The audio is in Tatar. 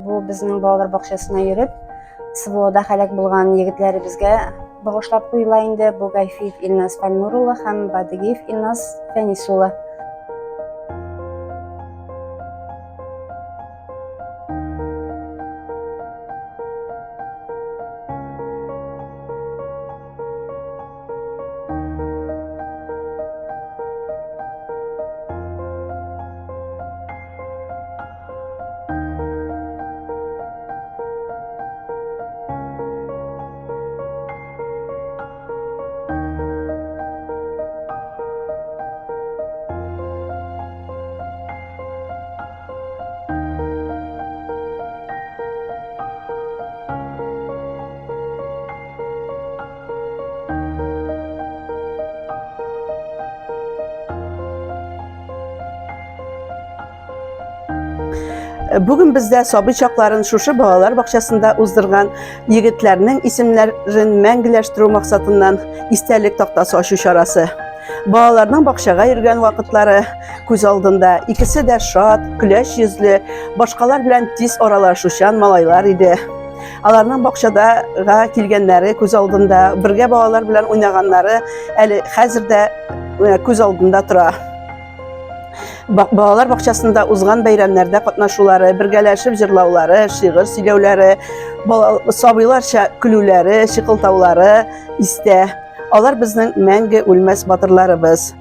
Бу безнең балалар бакчасына йөреп, СВОда һәлак булган егетләребезгә багышлап куела инде. Бу Гайфиев Илназ Фәннур улы һәм Бадыгиев Илназ Фәнис улы. Бүген бездә сабый чакларын шушы балалар бакчасында уздырган егетләрнең исемнәрен мәңгеләштерү максатыннан истәлек тактасы ачу чарасы. Балаларның бакчага йөргән вакытлары күз алдында. Икесе дә шат, көләч йөзле, башкалар белән тиз аралашучан малайлар иде. Аларның бакчадага килгәннәре күз алдында, бергә балалар белән уйнаганнары әле хәзер дә э, күз алдында тора. Балалар бакчасында узган бәйрәмнәрдә катнашулары, бергәләшеп җырлаулары, шигырь сөйләүләре, сабыйларча көлүләре, чикылтаулары истә. Алар безнең мәңге үлмәс батырларыбыз.